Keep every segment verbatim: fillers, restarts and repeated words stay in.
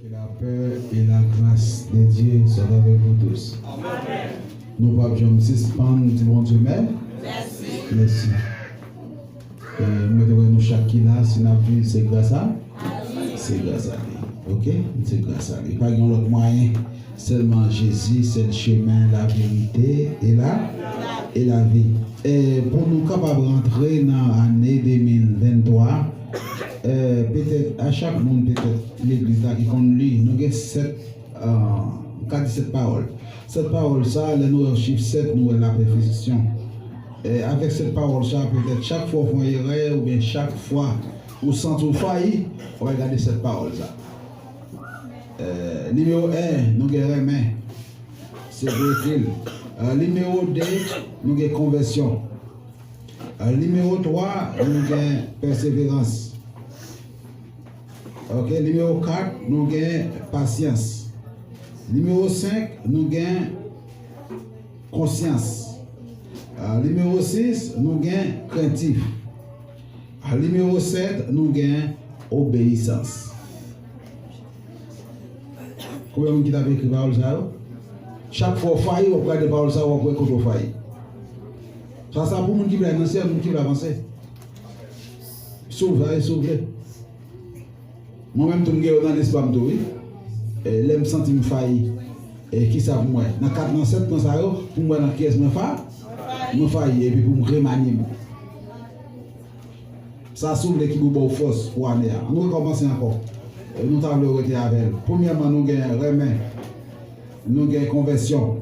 Que la paix et la grâce de Dieu soient avec vous tous. Nou p ap janm sispann di Bondye mè. Mèsi. Eh, mwen te wè nou chak ki la, si n ap viv, se gras a, se gras a li. Oke? Se gras a li. Pa gen lòt mwayen. Sèlman Jezi, sèl chemen, laverite e la, e lavi. Eh, pou nou kapab rantre nan ane de mil venntwa, eh, petèt, a chak moun, petèt, legliz la ki konn li, nou gen sèt, ah, m ka di sèt pawòl. Sèt pawòl sa, lè nou wè chif sèt, nou wè lapèfeksyon. Eh, avèk sèt pawòl sa, petèt, chak fwa w fè yon erè, oubyen chak fwa ou santi w fayi, w al gade sèt pawòl sa. Eh, nimewo en, nou gen renmen. Se pou ekri l. Eh, nimewo de, nou gen konvèsyon. Eh, nimewo twa, nou gen pèseverans. Oke, nimewo kat, nou gen pasyans. Nimewo senk, nou gen konsyans. Eh, nimewo sis, nou gen krentif. Eh, nimewo sèt, nou gen obeyisans. Konbyen moun ki t ap ekri pawòl sa yo? Chak fwa w fayi, w ap gade pawòl sa yo, w ap wè kote w fayi. Sa, sa pou moun ki vle al nan syèl, moun ki vle avanse. Si w vle, si w vle. Mwen menm tou, m gen yo nan lespwa m tou, wi. E, lè m santi m fayi, e, kisa pou m wè? Nan kat, nan sèt, nan sa yo, pou m wè nan kiyès mwen fa-, mwen fayi, epi pou m remanye m. Sa, si w vle, ki pou ba w fòs pou ane a. Ann rekòmanse ankò. E, nou ta vle w rete avè l. Premyèman, nou gen renmen. Nou gen konvèsyon.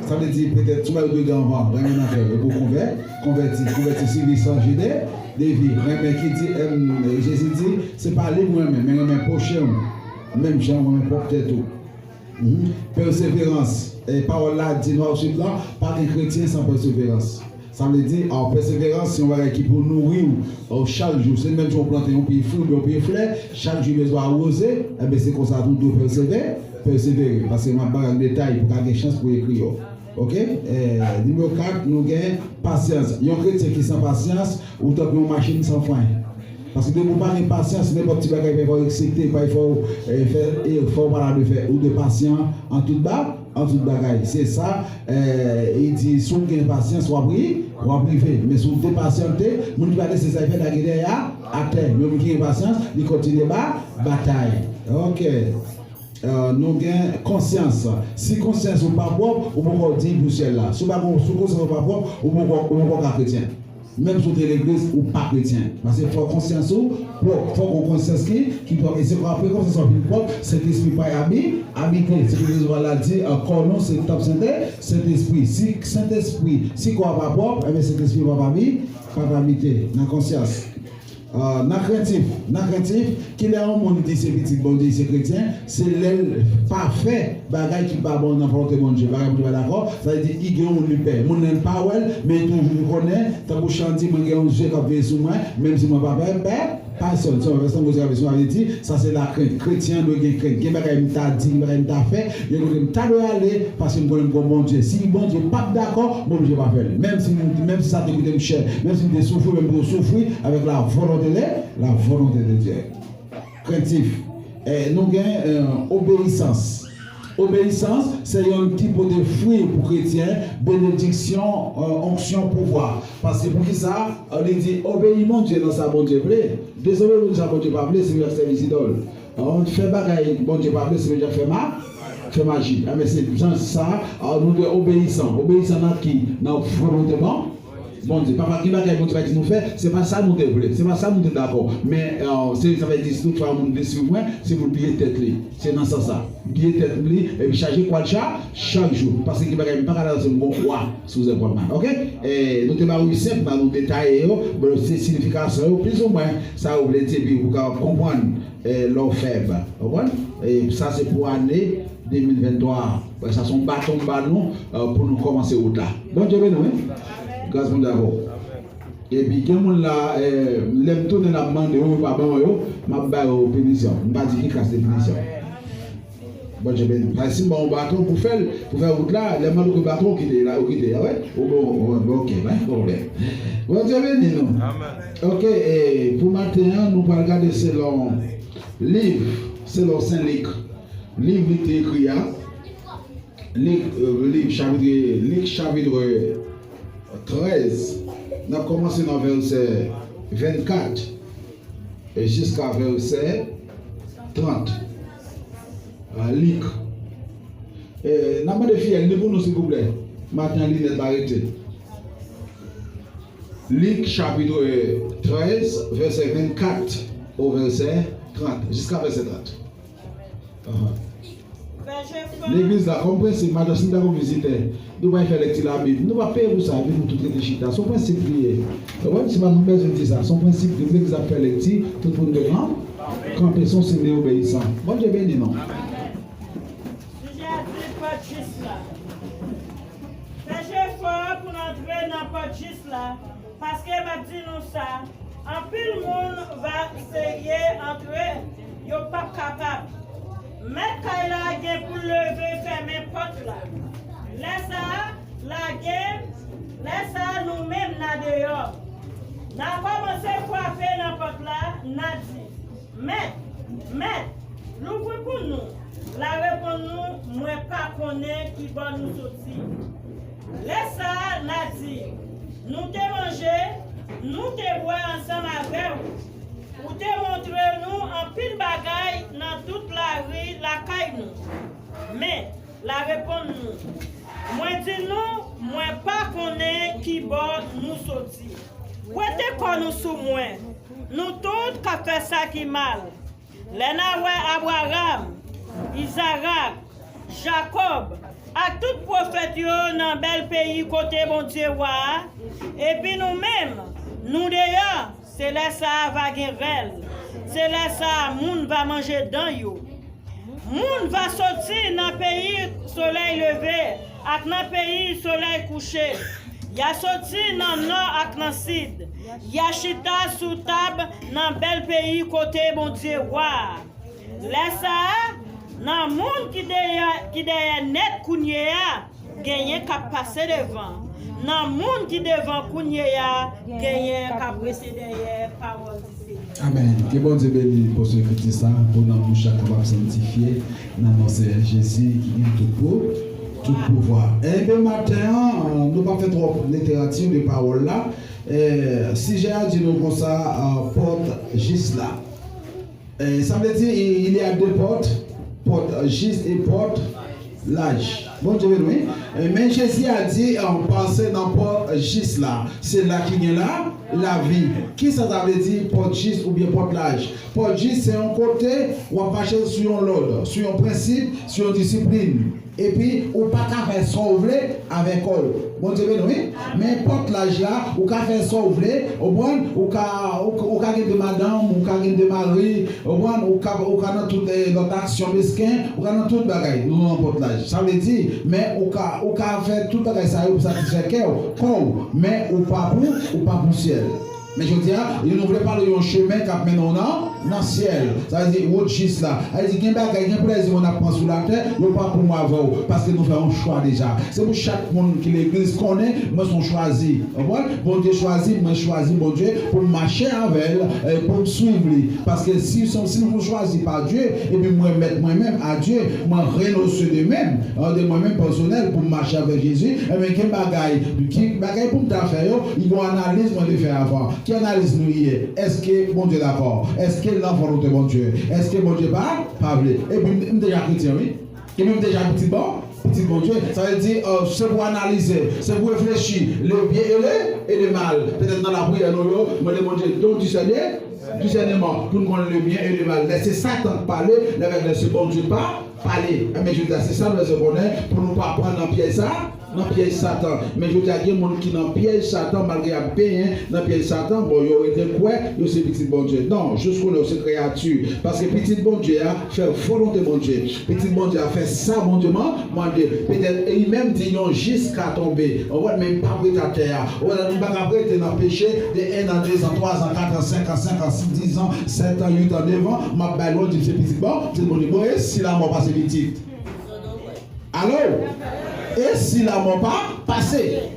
Sa vle di, petèt, sou bagay ou te gen anvan, renmen nan kè w, epi w konvè-, konvèti, konvèti, swivi, chanje de, de vi. Renmen ki di, em, Jezi di, se pa li pou renmen, men renmen pwochen w, menm jan w renmen pwòp tèt ou. Mhm. Pèseverans. E pawòl la di nwa sou blan, pa gen kretyen san pèseverans. Sa vle di, a, pèseverans se yon bagay ki pou nouri w, a, chak jou. Se menm jan w plante yon pye fwi oubyen yon pye flè, chak jou bezwen awoze, enben se konsa tou w dwe pèseve-, pèsevere. Paske m ap ba w detay pou w ka gen chans pou w ekri yo. Oke? Eh, nimewo kat, nou gen pasyans. Yon kretyen ki san pasyans, ou tankou yon machin san fren. Paske depi w pa gen pasyans, nenpòt ti bagay pral fè w eksite, pral fè w, eh, fè, eh, fè w pa ta dwe fè. Ou dwe pasyan an tout ba-, an tout bagay. Se sa, eh, li di, si w gen pasyans, w ap ri-, w ap rive. Men si w depasyante, moun ki pa te se sa, li fè lage dèyè a, atè. Men moun ki gen pasyans, li kontinye ba-, batay. Oke. Eh, nou gen konsyans. Si konsyans ou pa pwòp, ou poko diy pou syèl la. Si w pa gon, si konsyans ou pa pwòp, ou poko, ou poko ka kretyen. Menm si w te legliz, ou pa kretyen. Paske fò konsyans ou pwòp. Fò gon konsyans ki, ki pwòp. E se apre konsyans ou fin pwòp, Sentespri pral abi-, abite. Se pou rezon la di, eh, kò nou se tanp Sente-, Sentespri. Si Sentespri, si kò a pa pwòp, enben Sentespri p ap abi-, p ap abite nan konsyans. Ah, nan krentif, nan krentif, kilè yon moun di se pitit Bondye, se kretyen, se lè l pa fè bagay ki pa bon nan volonte Bondye, bagay Bondye pa dakò, sa vle di, li gen yon moun li pè. Moun nan pa wè l, men toujou li konnen, tankou chan di, mwen gen yon zye k ap veye sou mwen, menm si mwen pa pè, pè, pèsòn. Se yon vèsè Bondye ap veye sou mwen, vle di, sa se lakrent. Kretyen an dwe gen krent. Gen bagay m ta di, gen bagay m ta fè, gen kote m ta dwe ale, paske m konnen m gon Bondye. Si Bondye p ap dakò, m oblije pa fè l. Menm si, menm si sa te koute m chè, menm si m te soufri, menm m poko soufri, avèk la volonte de, la volonte de Dye. Krentif. Eh, nou gen, eh, obeyisans. Obeyisans, se youn ki pote fwi pou kretyen, benediksyon, eh, onksyon, pouvwa. Paske poukisa, eh, li di, obeyi Bondye nan sa Bondye vle. Dezobeyi Bondye sa Bondye pa vle, se yon sèvis idòl. An fè bagay Bondye pa vle, se Bondye ap fè ma-, fè maji. Enben, se jan sa, a, nou dwe obeyisan. Obeyisan nan ki? Nan volonte Bon-, Bondye. Papa, gen bagay Bondye pa di nou fè, se pa sa nou te vle, se pa sa nou te dakò. Men, e, se, sa vle di, si tout fwa yon moun vle swiv mwen, se pou l bliye tèt li. Se nan sans sa. Bliye tèt li, epi chaje kwa l cha-, chak jou. Paske gen bagay m pa ka lage m gon kwa sou zepòl mwen. Oke? E, nou te ba w senp, ba nou detaye yo, bon, se siyifikasyon yo, plizoumwen, sa yo vle di, epi ou kapab konprann. E, lè w fèb. Konprann? E sa se pou ane de mil venntwa a. Wè, sa se yon baton m ba nou, e, pou nou kòmanse wout la. Bondye beni w, wi. Gras Bondye avè w. Epi gen moun la, e, lè m tounen l ap mande yo, yo pa ban mwen yo, m ap ba yo pinisyon. M pa di ki klas de pinisyon. Bondye beni w. Paske si m ba w yon baton pou fè l, pou fè wout la, lè m mande w ki baton, ou kite la, ou kite, a wè? Ou bon, ou bon, ok, pa gen pwoblèm. Bondye beni nou. Amèn. Ok, e, pou maten an, nou pral gade selon liv Selon Sen Lik, liv li te ekri a, Lik, euh, Lik chapit, Lik chapit trèz, n ap kòmanse nan vèsè vennkat e jiska vèsè trant. Ah, Lik. Eh, n ap mande fiyèl, li pou nou, silvouplè. Maten an, linèt la rete. Lik, chapit trèz, vèsè vennkat o vèsè trant, jiska vèsè trant. Ahan. Legliz la, kòm prensip, maten, si n ta gon vizitè, nou pral fè lekti Labib. Nou pa peye pou sa, epi nou tout rete chita. Se yon prensip li ye. Wè, si pa nou bezwen di sa, se yon prensip li, legliz ap fè lekti, tout moun dwe kanpe, se yon siy de obeyisan. Bondye beni nou. Sijè a di pòt jis la. Fè jefò pou n antre nan pòt jis la, paske m ap di nou sa, anpil moun va seye antre, yo p ap kapab. Mèt kay la gen pou l leve fèmen pòt la. Lè sa a, la gen, lè sa a, nou menm n a deyò. N a kòmanse frape nan pòt la, n a di, Mèt, Mèt, louvri pou nou. L a reponn nou, Mwen pa konnen ki bò nou soti. Lè sa a, n a di, Nou te manje, nou te bwè ansanm avè w. Ou te montre nou anpil bagay nan tout lari lakay nou. Men, l a reponn nou, Mwen di nou, mwen pa konnen ki bò nou soti. Wete kò nou sou mwen, nou tout k ap fè sa ki mal. Lè n a wè Abraram, Izarak, Jakòb, ak tout pwofèt yo nan bèl peyi kote Bondye wa a, epi nou menm, nou deyò, se lè sa a va gen rèl, se lè sa a moun va manje dan yo. Moun va soti nan peyi solèy leve ak nan peyi solèy kouche. Y a soti nan nò ak nan sid. Y a chita sou tab nan bèl peyi kote Bondye wa a. Lè sa a, nan moun ki dèyè, ki dèyè nèt kounye a, genyen k ap pase devan. Nan moun ki devan kounye a, genyen k ap rete dèyè. Pawòl di Senyè. Amèn. Ke Bondye beni pòsyon ekriti sa pou nanm nou chak kapab sanktifye nan non Senyè Jezi ki gen tout pou, tout pouvwa. Enben, maten an, nou pa fè twòp literati de pawòl la. Eh, sijè a di nou konsa, ah, pòt jis la. Eh, sa vle di, il y a deux portes, pòt jis e pòt laj. Bondye beni, wi. Eh, men Jezi a di, eh, pase nan pòt jis la. Se la ki gen la, lavi. Kisa sa vle di, pòt jis oubyen pòt laj? Pòt jis, se yon kote w ap mache sou yon lòd, sou yon prensip, sou yon disiplin. Epi, ou pa ka fè sa w vle avèk kò w. Bondye beni w, wi. Men pòt laj la, ou ka fè sa w vle, ou konprann? Ou ka, ou, ou ka gen de madanm, ou ka gen de mari, ou konprann? Ou ka, ou ka nan tout, eh, lòt aksyon mesken, ou ka nan tout bagay, nou nan pòt laj. Sa vle di, men ou ka, ou ka fè tout bagay sa yo pou satisfè kè w, kò w, men ou pa pou, ou pa pou syèl. Men jodi a, nou vle pale yon chemen k ap mennen w nan, nan syèl. Sa vle di, wout jis la. Sa vle di, gen bagay, gen plèzi moun ap pran sou latè, yo pa pou mwen avè w, paske nou fè yon chwa deja. Se pou chak moun ki legliz konnen, mwen se yon chwazi. Konprann? Bondye chwazi m, mwen chwazi Bondye pou m mache avè l, eh, pou m swiv li. Paske si, si, si nou chwazi pa Dye, epi mwen mèt mwen menm a Dye, mwen renonse de menm, eh, de mwen menm pèsonèl pou m mache avèk Jezi, enben gen bagay, ki bagay pou m ta fè yo, li gon analiz mwen te fè avan. Ki analiz nou ye? Èske Bondye dakò? Èske l nan volonte Bondye? Èske Bondye pa, pa vle? Epi m, m deja kretyen, wi. Epi m deja pitit bon, pitit Bondye. Sa vle di, euh, se pou analize, se pou reflechi, le bien et le, et le mal. Petèt nan lapriyè nou yo, mande Bondye, don disène, disèneman, pou n konn le bien et le mal. Lè se Satan k pale, lè avèk lè se Bondye k pa, pale. Enben, jodi a, se sa nou bezwen konnen pou nou pa pran nan pyèj sa, nan pyèj Satan. Men jodi a, gen moun ki nan pyèj Satan, malgre y ap benyen nan pyèj Satan, bon, yo rete kwè yo se pitit Bondye. Non, jis konnen yo se kreyati. Paske pitit Bondye a fè volonte Bondye. Pitit Bondye a fè sa Bondye man-, mande. Petèt, e li menm di yon jis ka tonbe. Ou konprann, men li p ap rete atè a. Ou konprann, li pa ka rete nan peche de en an, de zan, twa zan, kat an, senk an, senk an, sis, diz an, sèt an, uit an, nèf an, m ap bay lòd, di m se pitit bon, pitit Bondye. Bon, e si lanmò pase pitit? Alo? E si lanmò pa pase?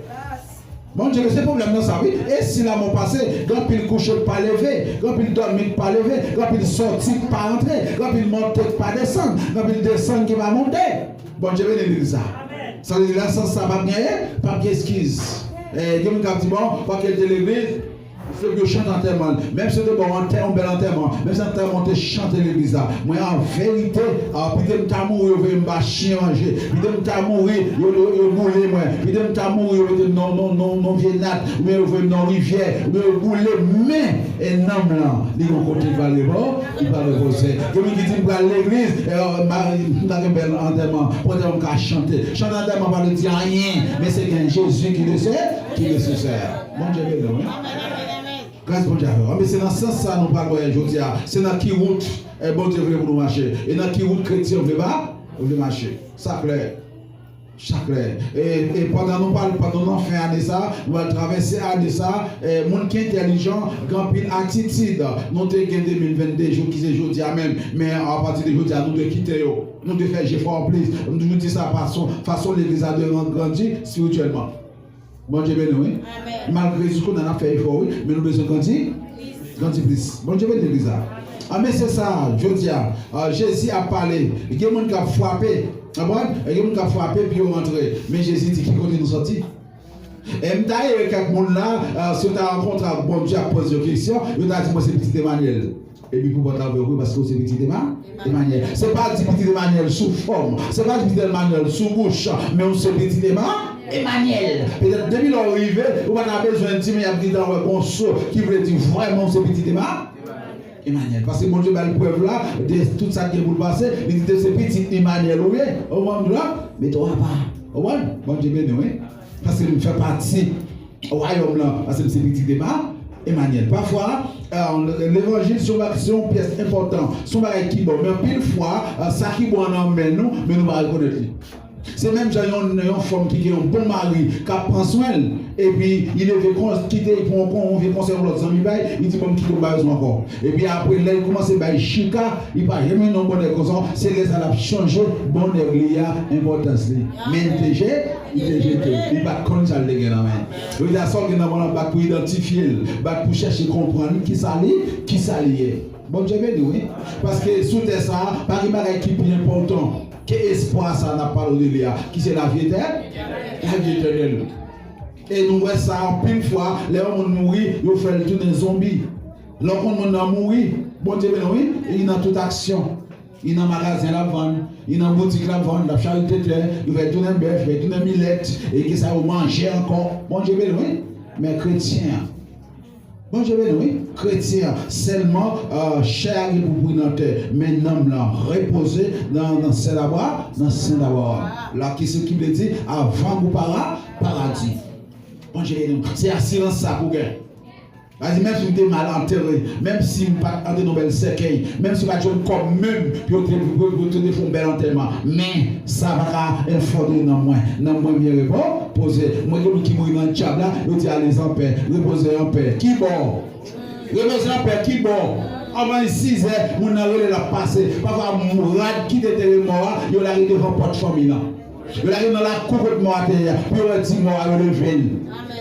Bondye, se pwoblèm nan sa, wi. E si lanmò pase, gen anpil kouche k pa leve, gen anpil dòmi k pa leve, gen anpil sòti k pa rantre, gen anpil monte k pa desann, gen anpil desann ki pa monte. Bondye beni legliz sa. Sa vle di, nan sans sa, p ap gen, p ap gen eskiz. Eh, gen moun k ap di, bon, fòk el te legliz, se pou yo chante antèman l. Menm si yo te ba w antè-, yon bèl antèman, menm si antèman w te chante legliz la, mwen, an verite, ah, pito m ta mouri, yo voye m ba chen manje. Pito m ta mouri, yo, yo, yo boule mwen. Pito m ta mouri, yo mete m nan, nan, nan, nan vye nat, oubyen yo voye m nan rivyè, oubyen yo boule m. Men, e nanm lan, li gon kote l pral repo-, li pral repoze. Gen moun ki di, m pral legliz, e, m pa, m pa gen bèl antèman. Pou antèman m ka chante. Chante antèman pa vle di anyen, men se gen Jezi ki nese-, ki nesesè. Bondye beni w, wi. Gras Bondye avè w. Anben, se nan sans sa nou pral wè jodi a. Se nan ki wout, eh, Bondye vle pou nou mache. E nan ki wout kretyen vle ba, vle mache. Sa klè. Sa klè. E, e pandan nou pral, pandan nou nan fen ane sa, nou pral travèse ane sa, eh, moun ki entèlijan, gen anpil atitid nou te gen de mil vennde, jou ki se jodi a menm. Men apati de jodi a, nou dwe kite yo. Nou dwe fè jefò anplis. M toujou di sa, fason, fason legliz la dwe grandi espirityèlman. Bondye beni w, wi. Amèn. Malgre jis kounye a n ap fè efò, wi, men nou bezwen grandi, grandi plis. Bondye beni legliz la. Anben, se sa, jodi a, ah, Jezi ap pale. Gen moun k ap frape, w konprann? Gen moun k ap frape, epi yo rantre. Men Jezi di, ki kote nou sòti? E m ta ere kèk moun la, ah, si yo ta rankontre ak Bondye, ap poze yo kesyon, yo ta di, mwen se pitit Emanyèl. Epi pou pòt la ouvè pou ou, paske ou se pitit Ema-, Emanyèl. Se pa di pitit Emanyèl sou fòm, se pa di pitit Emanyèl sou bouch, men ou se pitit Ema-, Emanyèl. Petèt depi lè w rive, ou pa ta bezwen di, men y ap gentan wè gon so ki vle di vrèman ou se pitit Ema-, Emanyèl. Paske Bondye bay l prèv la de tout sa ki gen pou l pase, li di, se pitit Emanyèl ou ye. Ou konprann la? Mete w apa. Ou konprann? Bondye beni w, wi. Paske m fè pati wayòm lan, paske m se pitit Ema-, Emanyèl. Pafwa, eh, levanjil se yon ba-, se yon pyès enpòtan, se yon bagay ki bon. Men anpil fwa, eh, sa ki bon an nan men nou, men nou pa rekonèt li. Se menm jan yon, yon fanm ki gen yon bon mari k ap pran swen l, epi li leve kon-, kite l pou yon kon-, yon vye konsèy yon lòt zanmi bay, li di, bon, m kite w, m pa bezwen ankò. Epi apre, lè l kòmanse bay chika, li pa janm jwenn yon bon nèg konsa, se lè sa l ap chonje bon nèg li a, enpòtans li. Men l te je-, li te jete. Li pa t konn sa l te gen nan men l. Yo di a sa w gen nan men w lan, bat pou idantifye l, bat pou chèche konprann kisa li, kisa li ye. Bondye beni w, wi. Paske sou tè sa a, pa gen bagay ki pi enpòtan ke espwa sa a n ap pale w de li a, ki se lavi etè-, lavi etènèl. E nou wè sa anpil fwa, lè yon moun mouri, yo fè l tounen zonbi. Lè w konn moun nan mouri, Bondye beni w, wi, li nan tout aksyon. Li nan magazen l ap vann, li nan boutik l ap vann, l ap charite tè, yo fè l tounen bèf, fè l tounen milèt, e ki sa yo manje ankò. Bondye beni w, wi. Men kretyen an, Bondye beni w, wi. Kretyen an, sèlman, eh, chè a gen pou pri nan tè, men nanm lan repoze nan, nan sèl abwa, nan sèl abwa. La ki se ki vle di, avan pou para-, paradi. Bondye beni w. Se asirans sa pou gen. Sa di, menm si m te mal antere, menm si m pa t antre nan bèl sèkèy, menm si m pa t jwenn kòb menm, pou yo te, pou, pou yo te fè yon bèl antèman. Men, sa pa ka enfòde nanm mwen. Nanm mwen byen repo-, poze. Mwen gen moun ki mouri nan dyab la, yo di, ale anpè, repoze anpè. Ki bò? Repoze anpè, ki bò? Anvan li sizè, moun nan rele l ap pase. Pafwa, moun rad ki te tere mò a, yo lage devan pòt fanmi lan. Yo lage nan lakou kot mò a te ye a, pou yo wè ti mò a, yo leve l.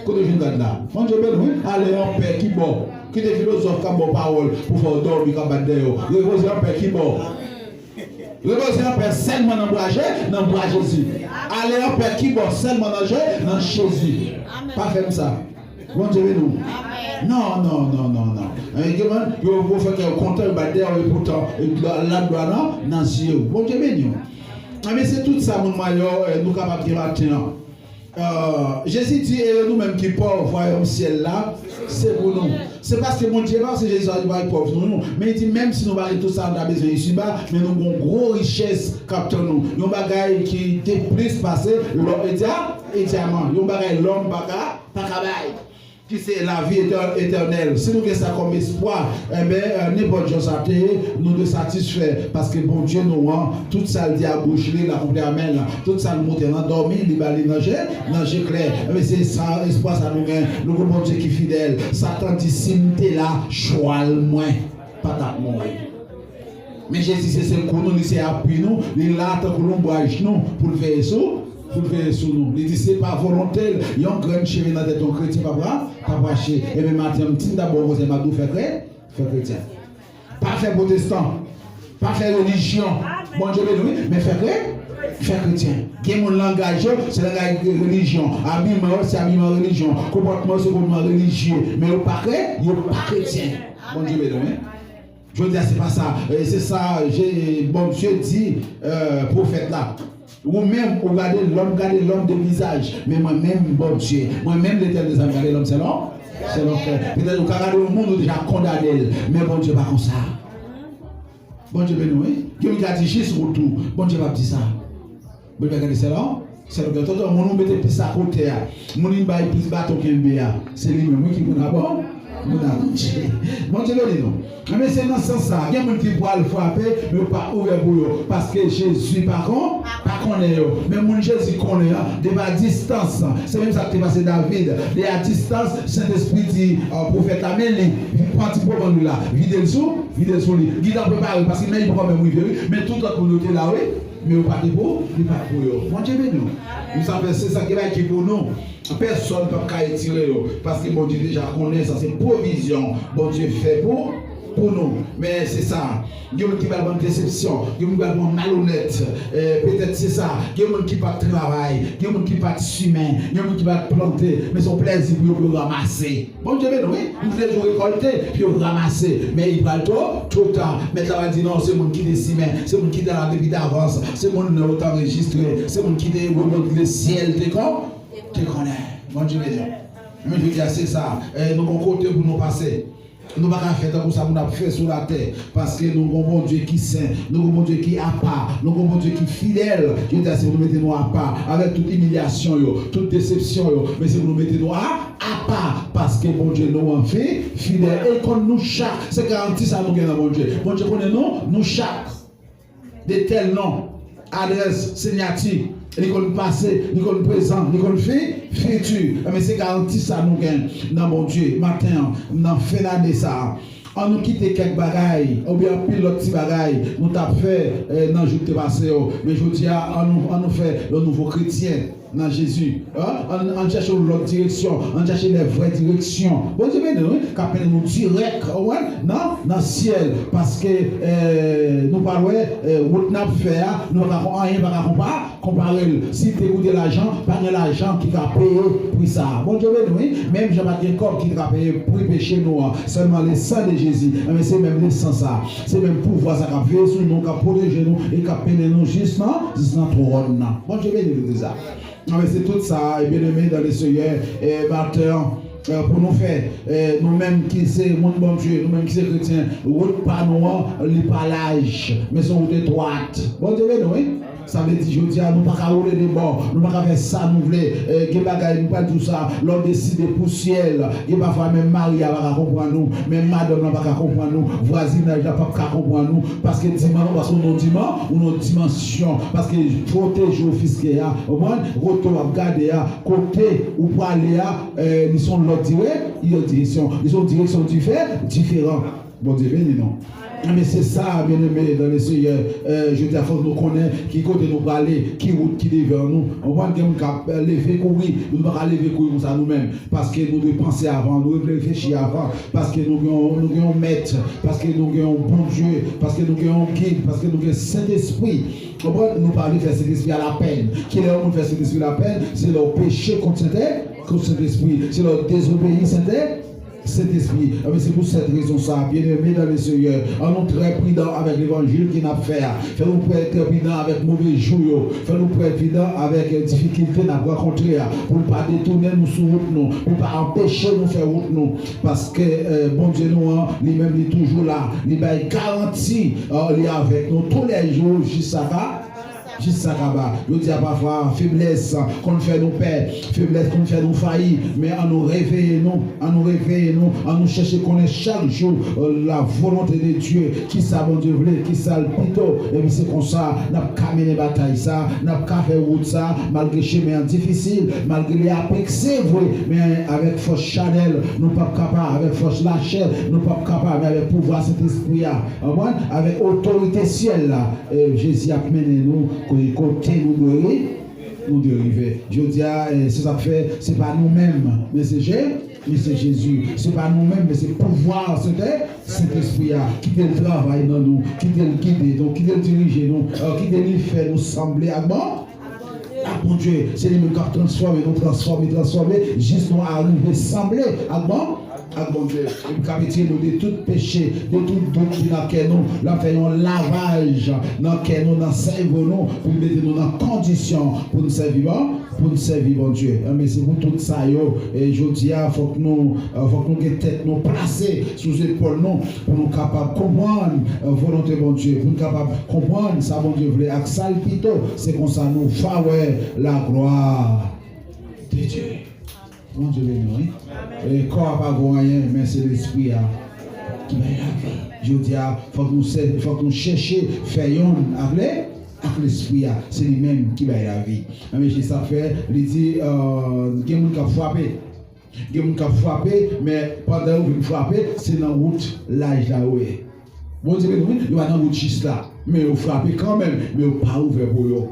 Kote w jwenn rad la? Bondye beni w, wi. Ale anpè, ki bò? Kite filozòf k ap ba w pawòl pou fè w dòmi, k ap bat dèyè w. Repoze anpè, ki bò? Repoze anpè sèlman nan bra Je-, nan bra Jezi. Ale anpè, ki bò? Sèlman nan Je-, nan Jezi. Pa fè m sa. Bondye beni w. Non, non, non, non, non. Eh, gen moun, yo, yo fè kè yo kontan, yo bat dèyè w, epoutan, e glwa, laglwa nan, nan zye w. Bondye beni w. Anben, se tout sa, moun mwen yo, eh, nou kapab gen maten an. Eh, Jezi di, ere nou menm ki pòv, wayòm syèl la, se pou nou. Se paske Bondye pa, se Jezi pa, li pa pòv nou, non. Men li di, menm si nou pa gen tout sa nou ta bezwen isiba, men nou gon gwo richès k ap tann nou. Yon bagay ki te plis pase lò e dya-, e dyaman. Yon bagay lòm pa ka, pa ka bay. Ki se lavi etè-, etènèl. Si nou gen sa kòm espwa, enben, eh, nenpòt jan sa te ye, nou dwe satisfè, paske Bondye nou an, tout sa l di a bouch li, l akonpli a men l. Tout sa l montre nan dòmi, li ba li nan je, nan je klè. Enben, se sa, espwa sa nou gen. Nou gen Bondye ki fidèl. Satan di, si m te la, chwal mwen pa t ap mouri. Men Jezi se sekou nou, li se apui nou, li la tankou lonbraj nou pou l veye sou, pou l veye sou nou. Li di se pa volonte l, yon grenn cheve nan tèt yon kretyen p ap ra-, p ap rache. Ebyen, maten an, m di m ta ba w konsèy, m ap di w fè kre-, fè kretyen. Pa fè pwotestan. Pa fè relijyon. Bondye beni w, wi, men fè kre-, fè kretyen. Gen moun langaj yo, se langaj relijyon. Abiman yo, se abiman relijyon. Konpòtman yo, se konpòtman relijye. Men yo pa kre-, yo pa kretyen. Bondye beni w, wi. Jodi a, se pa sa. E se sa, je-, Bondye di, euh, pwofèt la. Ou menm, ou gade lòm, gade lòm de vizaj. Men mwen menm, Bondye, mwen menm, Letènèl dèzame, gade lòm selon, selon kè. Petèt ou ka gade yon moun, ou deja kondane l. Men Bondye pa konsa. Bondye beni w, wi. Gen moun ki ka di jis ou tou. Bondye p ap di sa. Bondye pa gade selon, selon kè. Tonton, moun ou mete plis akote a, moun li bay plis baton kenbe a, se li menm, wi, ki moun a bon, moun a Bondye. Bondye beni nou. Men se nan sans sa, gen moun ki pral frape, men yo pa ouvè pou yo, paske Jezi pa kon-, pa konnen yo. Men moun Jezi konnen an, depi a distans, se menm sa k te pase David. De a distans, Sentespri di, euh, pwofèt la, men li, pran ti pwoman li la, vide l sou, vide l sou li. Gita prepare, paske men li poko menm rive, wi. Men tout lòt moun yo te la, wi. Men yo pa te pou, li pa t pou yo. Bondye beni w. Nou sa fè, se sa ki bay ki pou nou. Pèsonn p ap ka retire yo, paske Bondye deja konnen sa, se pwovizyon Bondye fè pou, pou nou. Men se sa, gen moun ki pral pran desepsyon, gen moun ki pral pran malonèt, eh, petèt se sa, gen moun ki pa t travay, gen moun ki pa t simen, gen moun ki pa t plante, men se yon plèzi pou yo, pou yo ranmase. Bondye beni w, wi. Nou te toujou rekòlte, pi yo ranmase. Men li pral twò, twò ta. Mèt la va di non, se moun ki te simen, se moun ki te la depi davans, se moun nan yo te anrejistre, se moun ki te remonte le syèl te kon, te konnen. Bondye beni w. Men jodi a, se sa. Eh, nou gon kote pou nou pase. Nou pa ka fè tankou sa moun ap fè sou latè. Paske nou gon Bondye ki sen, nou gon Bondye ki apa, nou gon Bondye ki fidèl. Jodi a, se pou nou mete nou apa, avèk tout imilyasyon yo, tout desepsyon yo, men se pou nou mete nou a, apa, paske Bondye nou an fi-, fidèl, e l konn nou chak. Se garanti sa nou gen nan Bondye. Bondye konnen nou, nou chak. De tèl non, adrès, siyati, li konn pase, li konn prezan, li konn fi-, fiti. Enben, se garanti sa nou gen nan Bondye maten an, nan fen lane sa a. An nou kite kèk bagay, oubyen anpil lòt ti bagay nou t ap fè, eh, nan jou ki te pase yo. Men jodi a, an nou, an nou fè yon nouvo kretyen nan Jezi. An, an, an chèche yon lòt direksyon, an chèche lè vrè direksyon. Bondye beni nou, wi, k ap mennen nou dirèk, ou konprann, nan, nan syèl. Paske, eh, nou pral wè, eh, wout n ap fè a, nou pa ka, anyen pa ka konpa-, konpare l. Si te koute lajan, pa gen lajan ki ka peye pri sa a. Bondye beni w, wi. Menm jan pa t gen kòb ki te ka peye pri peche nou an. Sèlman le sang de Jésus. Enben, se menm le sang sa. Se menm pouvwa sa k ap veye sou nou, k ap pwoteje nou e k ap mennen nou jis nan, jis nan twòn nan. Bondye beni legliz la. Enben, se tout sa, e byeneme dans le Seigneur, e maten an, e, pou nou fè, e, nou menm ki se moun Bondye, nou menm ki se kretyen, wout pa nou an, li pa laj, men se yon wout etwat. Bondye beni w, wi. Sa vle di, jodi a, nou pa ka woule de bò, nou pa ka fè sa nou vle. E, gen bagay, nou pral di w sa, lè w deside pou syèl, gen pafwa menm mari a pa ka konprann ou, menm madanm lan pa ka konprann ou, vwazinaj la p ap ka konprann ou, paske diman-, paske w nan diman-, w nan dimansyon, paske pwoteje w fiske a, w konprann, kote w ap gade a, kote ou prale a, e, li se yon lòt dire-, direksyon, li se yon direksyon dife-, diferan. Bondye beni nou. Enben, se sa, byeneme dans le Seigneur. E, jodi a, fòk nou konnen ki kote nou prale, ki wout ki devan nou. Ou konprann, gen moun k ap, e, leve kouri. Nou pa ka leve kouri konsa nou menm. Paske nou dwe panse avan, nou dwe reflechi avan. Paske nou gen yon, nou gen yon mèt. Paske nou gen yon Bondye. Paske nou gen yon gid. Paske nou gen Sentespri. Ou konprann, nou pa vle fè Sentespri a lapèn. Kilè yon moun fè Sentespri lapèn? Se lè w peche kont Sentè-, kont Sentespri. Se lè w dezobeyi Sentè-, Sentespri. Enben, se pou sèt rezon sa, byeneme dans le Seigneur, an nou trè pridan avèk levanjil ke n ap fè a. Fè nou trè, trè pridan avèk move jou yo. Fè nou trè pridan avèk, e, difikilte n ap rankontre a. Pou l pa detounen nou sou wout nou. Pou l pa anpeche nou fè wout nou. Paske, e, Bondye nou an, li menm, li toujou la. Li bay garanti, e, li avèk nou toulèjou jis sa ka Jis sa kaba. Yo di a pafwa, feblès konn fè nou pè, feblès konn fè nou fayi, men an nou reveye nou, an nou reveye nou, an nou chèche konnen chak jou, euh, la volonté de Dieu, kisa Bondye vle, kisa l pito, epi se konsa n ap ka mennen batay sa, n ap ka fè wout sa, malgre chemen an difisil, malgre li apik, se vre, men avèk fòs chanèl, nou p ap kapab, avèk fòs lachè, nou p ap kapab, men avèk pouvwa Sentespri a, konprann? Avèk otorite syèl la, e, Jezi ap mennen nou ko-, kote nou dwe ye. Nou derive. Jodi a, eh, se sa k fè, se pa nou menm, men se Je, men se Jezi. Se pa nou menm, men se pouvwa Sentè, Sentespri a. Kite l travay nan nou, kite l gide nou, kite l dirije nou, eh, kite li fè nou sanble ak bon, ak Bondye. Se li menm k ap transfòme nou, transfòme, transfòme, jis nou arive sanble ak bon, ak Bondye. Epi k ap etire nou de tout peche, de tout dout ki nan kè nou. L ap fè yon lavaj nan kè nou, nan sèvo nou, pou l mete nou nan kondisyon pou n sèvi bon, pou n sèvi Bondye. Enben, se pou tout sa yo, e jodi a, fòk nou, eh, fòk nou gen tèt nou plase sou zepòl nou, pou nou kapab konprann, eh, volonte Bondye, pou nou kapab konprann sa Bondye vle ak sa l pito. Se konsa nou va wè la gloire de Dieu. Bondye beni w, wi. E kò a pa vo anyen, men se lespri a ki bay lavi. Jodi a, fòk nou sè-, fòk nou chèche fè yonn ak le, ak lespri a. Se li menm ki bay lavi. Enben, se sa k fè, li di, eh, gen moun k ap frape. Gen moun k ap frape, men pandan yo vin frape, se nan wout laj la yo ye. Bondye beni w, wi, yo pa nan wout jis la. Men yo frape kanmenm, men yo pa ouvè pou yo.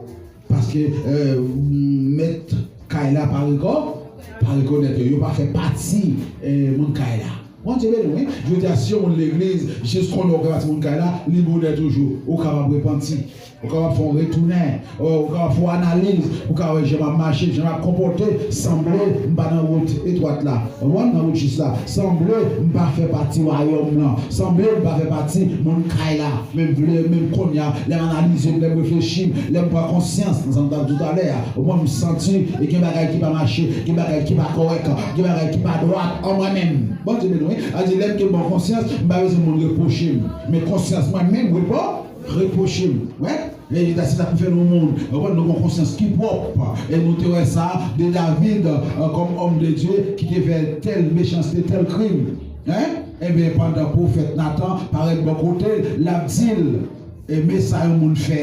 Paske, eh, mèt kay la pa reko-, pa rekonèt yo. Yo pa fè pati, eh, moun kay la. Bondye beni w, wi. Jodi a, si yon moun legliz, jis konnen w fè pati moun kay la, li bonè toujou. Ou kapab repanti. Ou kapab fè yon retounen. Ou kapab fè yon analiz. Ou ka wè jan m ap mache, jan m ap konpòte. Sanble m pa nan wout etwat la. Ou konprann? Nan wout jis la. Sanble m pa fè pati wayòm nan. Sanble m pa fè pati moun kay la. Men m vle, men kounye a, lè m analize m, lè m reflechi m, lè m pran konsyans, nan sa m t ap di w talè a, ou konprann, m santi, e gen bagay ki pa mache, gen bagay ki pa kòrèk, gen bagay ki pa dwat an mwen menm. Bondye beni w, wi. A di, lè m gen bon konsyans, m pa bezwen moun repwoche m. Men konsyans mwen menm repwo-, repwoche m. Wè? E se sa k fè nou moun, ou konprann, nou gen konsyans ki pwòp. E nou te wè sa de David, eh, kòm òm de Dye, ki te fè tèl mechanste, tèl krim. Hein? Enben, pandan pwofèt Natan parèt bò kote l, l ap di l, e men sa yon moun fè.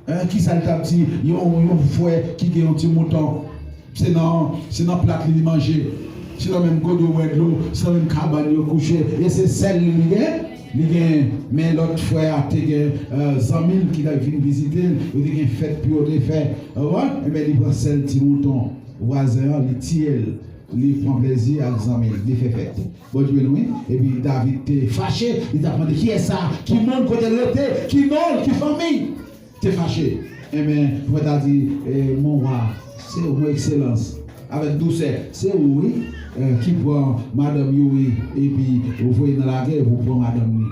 Hein? Kisa l t ap di? Yon, yon frè ki gen yon ti mouton. Se nan, se nan plat li li manje. Se nan menm godo bwè dlo. Se nan menm kabann yo kouche. E se sèl li li gen. Li gen, men lòt frè a te gen, eh, zanmi l ki t ap vin vizite l. Yo te gen fèt pou yo te fè. Ou konprann? Enben, li pran sèl ti mouton vwazen an, li tiye l. Li pran plezi ak zanmi l, li fè fèt. Bondye beni w, wi. Epi David te fache, li t ap mande, "Kiyès sa? Ki moun? Kote l rete? Ki non l? Ki fanmi?" Te fache. Enben, pwofèt la di, eh, "Mon wa, se ou, mon ekselans." Avèk dousè, "Se ou, wi, eh, ki pran madanm Youri, epi ou voye nan lagè pou pran madanm li."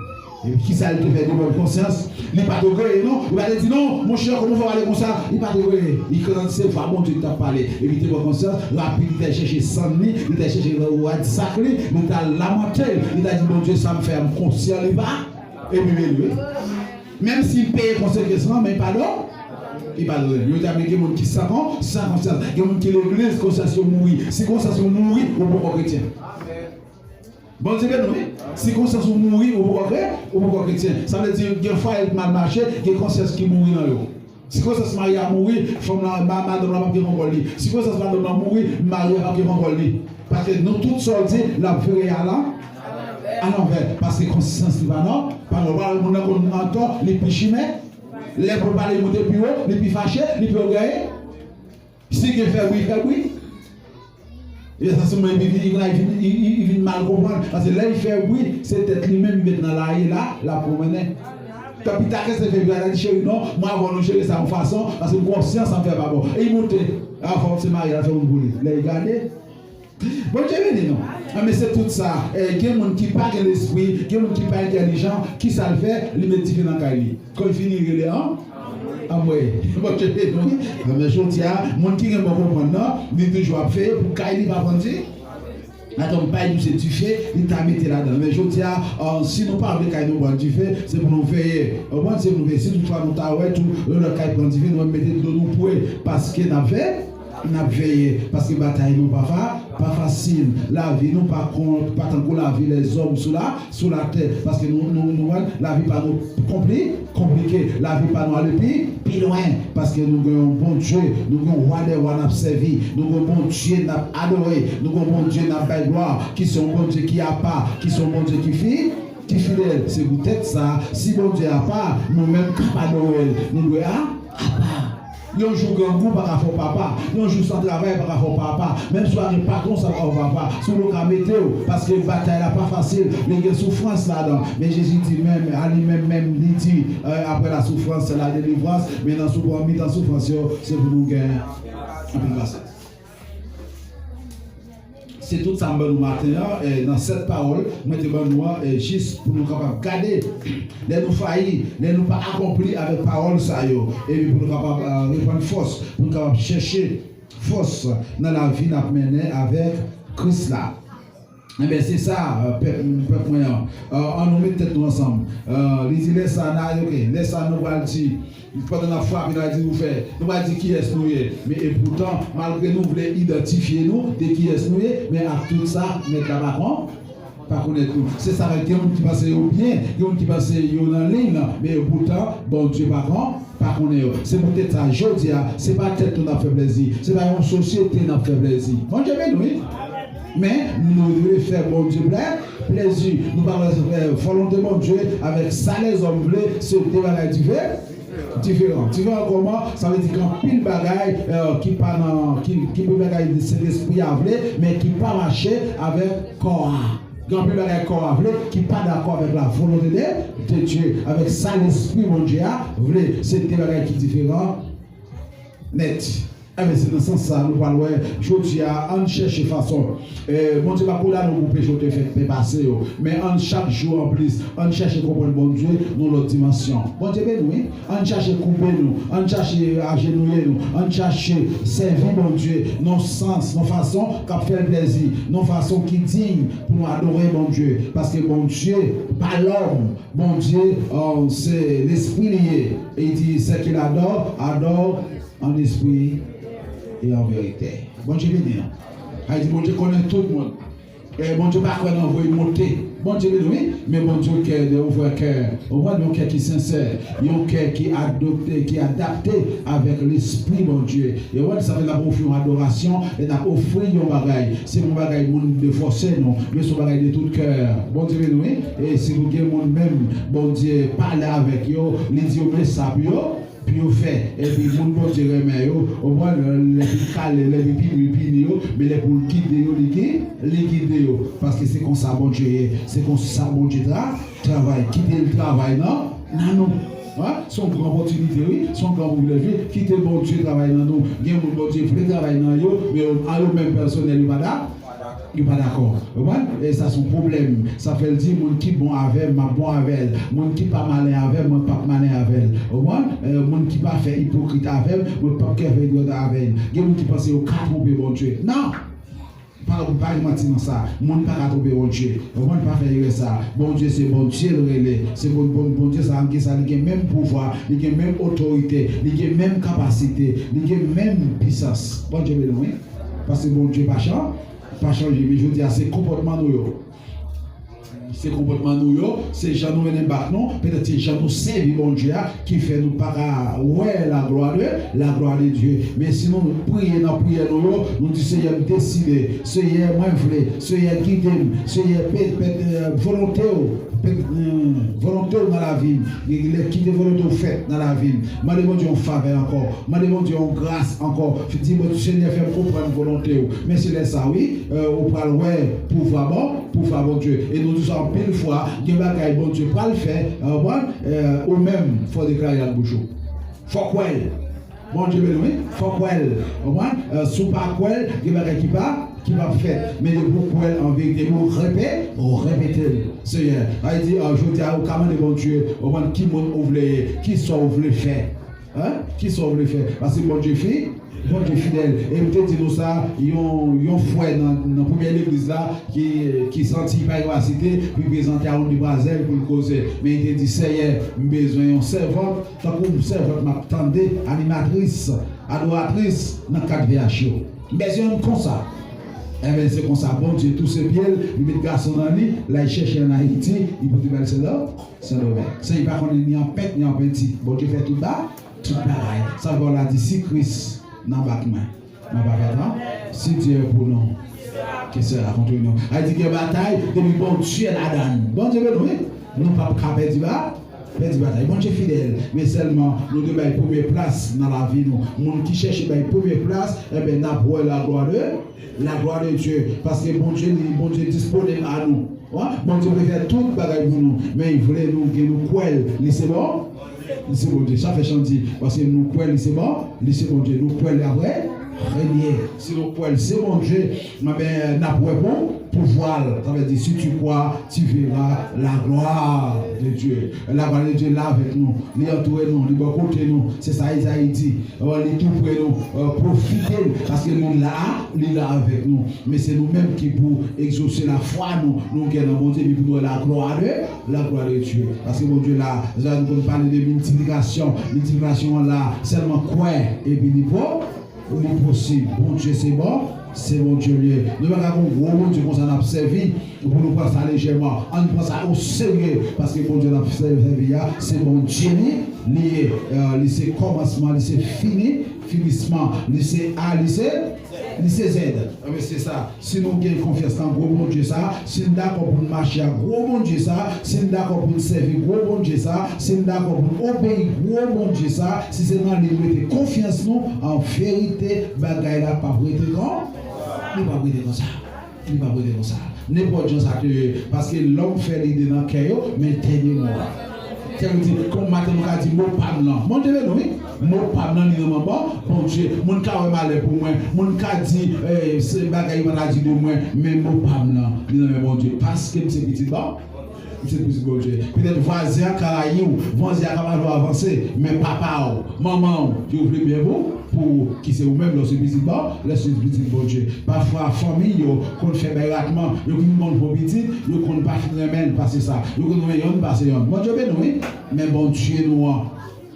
Epi kisa li te fè de bòn konsyans? Li pa t regrete, non. Li pa te di, "Non, monchè, kòman w fè pale konsa?" Li pa t regrete. Li kontan se vwa Bondye ki t ap pale. Epi li te pran konsyans, rapid, li t al chèche sann li, li t al chèche rad sak li, li t al lamante, li t al di, "Bondye, sa m fè a, m konsyan li pa." Epi, men, wi. Menm si l peye konsekans lan, men li padone. Li padone. Yo di, men gen moun ki san kon-, san konsyans. Gen moun ki legliz, konsyans yo mouri. Si konsyans ou mouri, ou poko kretyen. Bondye beni w, wi. Si konsyans ou mouri, ou poko kre-, ou poko kretyen. Sa vle di, gen fwaye ki mal mache, gen konsyans ki mouri nan yo. Si konsyans mari a mouri, fanm lan, ma-, madanm lan p ap gen kontwòl li. Si konsyans madanm lan mouri, mari a p ap gen kontwòl li. Paske nou tout sa w di, l ap vire a lan-, a lanvè. Paske konsyans li pa nò-, pa nòmal. Moun nan konn antò, li pi chimè. Lè pou l pale, li moute pi wo, li pi fache, li pi ògèye. Si gen fè bri, fè bri. E sa sèlman, epi li vin, li vin, li, li, li vin mal konprann. Paske lè li fè bri, se tèt li menm li met nan laye la, l ap pwomennen. Tanpri, ta kè se fè bri, la di, "Cheri, non, mwen avè w nou jere sa yon fason, paske m konsyans sa m fè pa bon." E li moute. A, fòk se mari a fè moun pou li. Lè li gade, Bondye beni nou. A, men se tout sa. Eh, gen moun ki pa gen lespri, gen moun ki pa entèlijan, kisa l fè? Li met dife nan kay li. Kan l fini, li rele an? Anmwe. Bondye beni nou, wi. A, men jodi a, moun ki gen bon konprann nan, li toujou ap veye pou kay li pa pran di-, atann, bay nou se dife, li ta mete ladan. Men jodi a, ah, si nou pa vle kay nou pran dife, se pou nou veye. Ou konprann? Se pou nou veye. Si toutfwa nou ta wè tou, yon lòt kay pran dife, nou mete dlo nou pwe. Paske n ap veye. N ap veye, paske batay nou pa fa-, pa fasil. Lavi nou pa kon-, pa tankou lavi lèzòm sou la, sou latè. Paske nou, nou, nou wè, lavi pa nou konpli-, konplike. Lavi pa nou ale pi, pi lwen. Paske nou gen yon Bondye, nou gen yon Wa dè wa n ap sèvi. Nou gen yon Bondye n ap adore. Nou gen yon Bondye n ap bay glwa, ki se yon Bondye ki apa, ki se yon Bondye ki fi-, ki fidèl. Se poutèt sa, si Bondye apa, nou menm k ap adore l, nou dwe a-, apa. Yon jou grangou pa ka fè w papa. Yon jou san travay pa ka fè w papa. Menm si w pa gen patwon, sa pa ka fè w papa. Sou lo ka mete w, paske batay la pa fasil. Men gen soufrans ladan. Men Jezi di menm, a li menm menm, li di, euh, après la souffrance, la délivrance. Men nan sou, nan mitan soufrans yo, se pou nou gen anpil pasyans. Se tout sa m ban nou maten an, eh, nan sèt pawòl mwen te ban nou an, eh, jis pou nou kapab gade lè nou fayi, lè nou pa akonpli avèk pawòl sa yo, epi pou nou kapab, eh, reprann fòs, pou nou kapab chèche fòs nan lavi n ap mennen avèk Kris la. Enben, se sa, eh, pèp, pèp mwen an. Eh, ann nou met tèt nou ansanm. Eh, li di lè sa a, ok, lè sa a nou pral di, pandan n ap frape, nou pral di nou fè, nou pral di kiyès nou ye. Men epoutan, malgre nou vle idantifye nou de kiyès nou ye, men ak tout sa, Mèt la pa kon, pa konèt nou. Se sa fè gen moun ki panse yo byen, gen moun ki panse yo nan liy lan, men epoutan, Bondye pa kon, pa konnen yo. Se poutèt sa, jodi a, se pa tèt nou n ap fè plèzi, se pa yon sosyete n ap fè plèzi. Bondye beni w, wi. Men, nou dwe fè Bondye plè, plèzi. Nou pa dwe fè volonte Bondye avèk sa lèzòm vle, se de bagay dife-, diferan. Diferan kòman? Sa vle di gen anpil bagay, eh, ki pa nan, ki, ki pou bagay Sentespri a vle, men ki pa mache avèk kò a. Gen anpil bagay kò a vle, ki pa dakò avèk la volonte de, de Dye, avèk sa Lespri Bondye a vle. Se de bagay ki diferan nèt. Enben, se nan sans sa a nou pral wè jodi a, ann chèche fason. Eh, Bondye p ap kondane w pou peche w te fè, te pase yo. Men ann chak jou anplis, ann chèche konprann Bondye nan yon lòt dimansyon. Bondye beni w, wi. Ann chache koupe nou, ann chache ajenouye nou, ann chache sèvi Bondye nan sans, nan fason k ap fè l plèzi, nan fason ki diy pou nou adore Bondye. Paske Bondye pa lòm, Bondye, eh, se Lespri li ye. E li di, ceux qui l'adorent, adorent en esprit et en vérité. Bondye beni nou. Sa vle di Bondye konnen tout moun. E Bondye pa kwè nan voye monte. Bondye beni, wi. Men Bondye kè de ouvè kè. Ou konprann, yon kè ki sensè. Yon kè ki adopte, ki adapte avèk Lespri Bondye. E ou konprann, sa fè n ap ofri yon adorasyon, e n ap ofri yon bagay. Se yon bagay moun de fòse nou. Men se yon bagay de tout kè. Bondye beni, wi. E si nou gen moun menm, Bondye pale avèk yo, li di yo men sa pou yo, pou yo fè. Epi moun Bondye renmen yo, ou konprann, lè pou l kale, lè pou l pini, li pini yo, men lè pou l gide yo, li gi-, li gide yo. Paske se konsa Bondye ye, se konsa Bondye tra-, travay. Kite l travay nan, nan nou. Hein? Se yon gran opòtinite, wi, se yon gran privilèj, wi. Kite Bondye travay nan nou. Gen moun Bondye vle travay nan yo, men a yo menm pèsonèl, yo pa da-, Yo pa dakò. Ou konprann? E sa se yon pwoblèm. Sa fè l di, moun ki bon avè m, m ap bon avè l. Moun ki pa malen avè m, mwen p ap malen avè l. Ou konprann? E, moun ki pa fè ipokrit avè m, mwen p ap fè ipokrit avè l. Gen moun ki panse yo ka twonpe Bondye. Non! Pa, pa gen manti nan sa. Moun pa ka twonpe Bondye. Ou konprann? Pa fè erè sa. Bondye se Bondye l rele. Se bon, bon, Bondye sa, gen sa, li gen menm pouvwa, li gen menm otorite, li gen menm kapasite, li gen menm pisans. Bondye beni w, wi. Paske Bondye pa chan-, pa chanje, men jodi a se konpòtman nou yo. Se konpòtman nou yo, se jan nou mennen bak nou, petèt se jan nou sèvi Bondye a ki fè nou pa ka wè la gloire de, la gloire de Dieu. Men si nou priye nan priyè nou yo, nou di, Seyè, m deside, Seyè, mwen vle, Seyè, gide m, Seyè, pe-, pe-, eh, volonte w, pe-, eh, volonte w nan lavi m, kite volonte w fèt nan lavi m. Mande Bondye yon favè ankò. Mande Bondye yon gras ankò. Di Bondye, Senyè, fè m konprann volonte w. Men se lè sa, wi, eh, ou pral wè pouvwa bon, pouvwa Bondye. E nou di sa anpil fwa, gen bagay Bondye pral fè, eh, bon, eh, ou menm, fò w deklare l ak bouch ou. Fò w kwè l. Bondye beni, wi. Fò w kwè l. Ou konprann? Eh, si w pa kwè l, gen bagay ki pa, ki p ap fèt. Men depi w kwè l an verite, depi w repe-, w repete l. Seyè, sa vle di, eh, jodi a, ou ka mande Bondye, ou konprann ki moun ou vle ye, kisa w vle fè. Hein? Kisa w vle fè? Paske Bondye fi-, Bondye fidèl. E m te di nou sa, yon, yon frè nan, nan premyè legliz la ki, ki santi li pa gen kapasite pou l prezante a omniprazèl pou l koze. Men li te di, Seyè, m bezwen yon sèvant, tankou yon sèvant m ap tande, animatris, adoratris nan kat V H yo. M bezwen youn konsa. Enben, se konsa, Bondye touse pye l, li met gason nan li, l al chèche ann Ayiti, li pote ba l Sen Dom-, Sen Domeng. Sen, li pa konnen ni an pent, ni an penti. Bondye fè tout ba-, tout bagay. Sa vle di, si Kris nan bak mwen, mwen pa pèdi, non? Si Dieu est pour nous, qui sera contre nous? Sa vle di gen batay, depi Bondye ladan n. Bondye beni w, wi. Nou p ap ka pèdi ba-, pèdi batay. Bondye fidèl, men sèlman nou dwe bay premye plas nan lavi nou. Moun ki chèche bay premye plas, enben, n ap wè la gloire de, la gloire de Dieu. Paske Bondye, li, Bondye disponib a nou. Wi, Bondye vle fè tout bagay pou nou, men li vle nou gen, nou kwè l, li se bon, li se Bondye. Sa fè chan di, paske nou kwè li se bon, li se Bondye. Nou kwè li ap renye. Si nou kwè li se Bondye, enben, n ap wè pou pouvwa l. Sa vle di, si tu crois, tu verras la gloire de Dieu. La gloire de Dieu la avèk nou. Li antoure nou, li bò kote nou. Se sa Ezayi di. Li tou pre nou, pwofite l, paske li la, li la avèk nou. Men se nou menm ki pou egzose lafwa nou, nou gen nan Bondye, epi pou nou wè la gloire de, la gloire de Dieu. Paske Bondye la, nou konn pale de miltiplikasyon. Miltiplikasyon an la, sèlman kwè, epi li po, li posib. Bondye se bon, se Bondye li ye. Nou pa ka gon gwo Bondye konsa n ap sèvi, pou nou pran sa lejèman. Ann pran sa oserye, paske Bondye n ap sèvi a, se Bondye li, li ye. Li se kòmansman, li se fini, finisman, li se A, li se, li se Z. Enben, se sa. Si nou gen konfyans nan gwo Bondye sa, si n dakò pou n mache ak gwo Bondye sa, si n dakò pou n sèvi gwo Bondye sa, si n dakò pou n obeyi gwo Bondye sa, si se nan li n mete konfyans nou, an verite, bagay la p ap rete kon, li p ap rete konsa. Li p ap rete konsa. Nenpòt jan sa te ye, paske lòm fè lide nan kè yo, men tèt yo mò. Sa vle di, kòm maten nou ka di mo pa m nan. Bondye beni w, wi. Mo pa m nan li nan manman Bondye. Moun ka wè malè pou mwen. Moun ka di, eh, se bagay yo pa ta di de mwen. Men mo pa m nan, li nan men Bondye. Paske m se pitit Bon-, m se pitit Bondye. Petèt vwazen an ka rayi w. Vwazen an ka pa vle w avanse. Men papa w, manman w, yo vle byen pou, pou ou. Ki se ou menm, lè w se pitit Bon-, lè w se pitit Bondye. Pafwa, fanmi yo konn fè bay ratman, yo konn konn fè pitit, yo konn pa fin renmen l pase sa. Yo konn renmen yonn pase yonn. Bondye beni w, wi. Men Bondye nou an.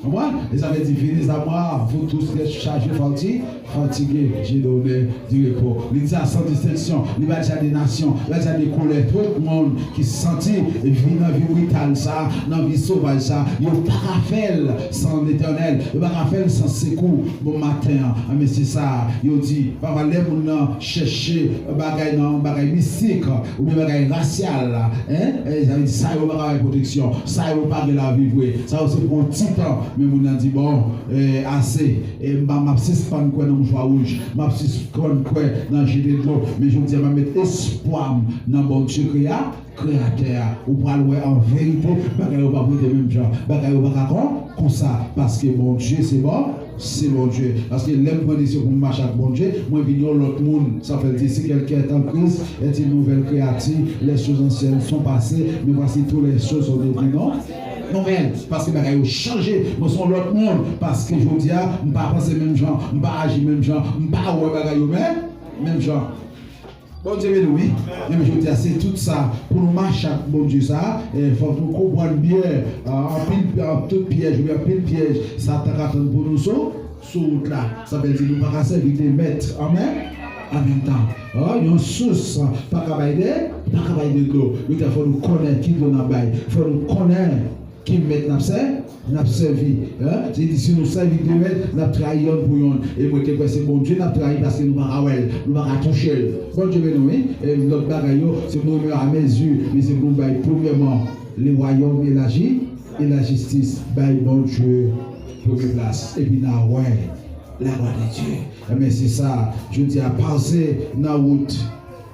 Konprann? E sa vle di, venez à moi, vous tous qui êtes chargés, fati-, fatigués, je donne du repos. Li di sa san distenksyon. Li pa di sa de nasyon. Li pa di sa de koulè. Tout moun ki santi vi nan vi brital sa, nan vi sovaj sa, yo pa ka fè l san Letènèl. Yo pa ka fè l san sekou. Bon maten an, men se sa yo di. Pafwa, lè moun nan chèche bagay nan bagay mistik, oubyen bagay rasyal, en, e, sa vle di sa yo pa ka bay pwoteksyon, sa yo pa gen lavi vre, sa yo se pou yon ti tan, men moun nan di, bon, e, ase, e, m pa, m ap sispann kwè nan mouchwa wouj, m ap sispann kwè nan jete dlo, men jodi a m ap met espwa m nan Bondye Kreyatè. Kreyatè a, ou pral wè an verite, bagay yo p ap rete menm jan. Bagay yo pa ka kon, konsa, paske Bondye se bon, se Bondye. Paske lè m pran desizyon pou m mache ak Bondye, mwen vin yon lòt moun. Sa vle di, si quelqu'un est en Christ, est une nouvelle créature, les choses anciennes sont passées, mais voici toutes les choses sont devenues non, nouvelles. Paske bagay yo chanje, mwen se yon lòt moun. Paske jodi a, m pa panse menm jan, m pa aji menm jan, m pa wè bagay yo menm, menm jan. Bondye beni w, wi. Enben, jodi a, se tout sa. Pou nou mache ak Bondye sa, e, fòk nou konprann byen, a, anpil, an, tout pyèj, oubyen anpil pyèj Satan ka tann pou nou sou, sou wout la. Sa vle di nou pa ka sèvi de mèt an menm, an menm tan. A, yon sous pa ka bay de, pa ka bay de dlo. Yo di fò nou konnen ki dlo n ap bay. Fò nou konnen ki mèt n ap sè-, n ap sèvi, en? Se di, si nou sèvi de mèt, n ap trayi yonn pou yonn. E mwen te kwè se Bondye n ap trayi paske nou pa ka wè l, nou pa ka touche l. Bondye beni w, wi. E lòt bagay yo, se pou nou renmen a mezi, men se pou nou bay premyèman le royaume et la ji-, et la justice. Bay Bondye premye plas. Epi n a wè la gloire de Dieu. Enben, se sa, jodi a, pase nan wout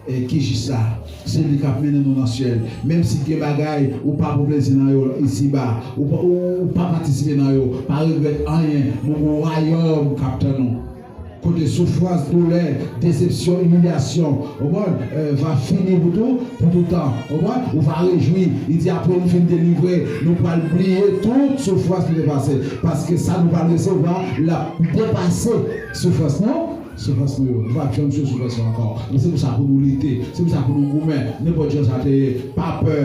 e, ki jis la, se li k ap mennen nou nan syèl. Menm si gen bagay ou pa pran plezi nan yo isiba, ou pa, ou, ou pa patisipe nan yo, pa regrèt anyen, nou gon wayòm k ap tann ou. Kote soufrans, doulè, desepsyon, imilyasyon, ou konprann, e, va fini pou tou, pou tout tan. Ou konprann? Ou va rejwi. Li di, apre nou fin delivre, nou pral bliye tout soufrans nou te pase. Paske sa nou pral resevwa, l ap depase soufrans nou. Soufrans nou yo. Nou p ap janm sou soufrans yo ankò. Men se pou sa pou nou lite. Se pou sa pou nou goumen. Nenpòt jan sa te ye, pa pè.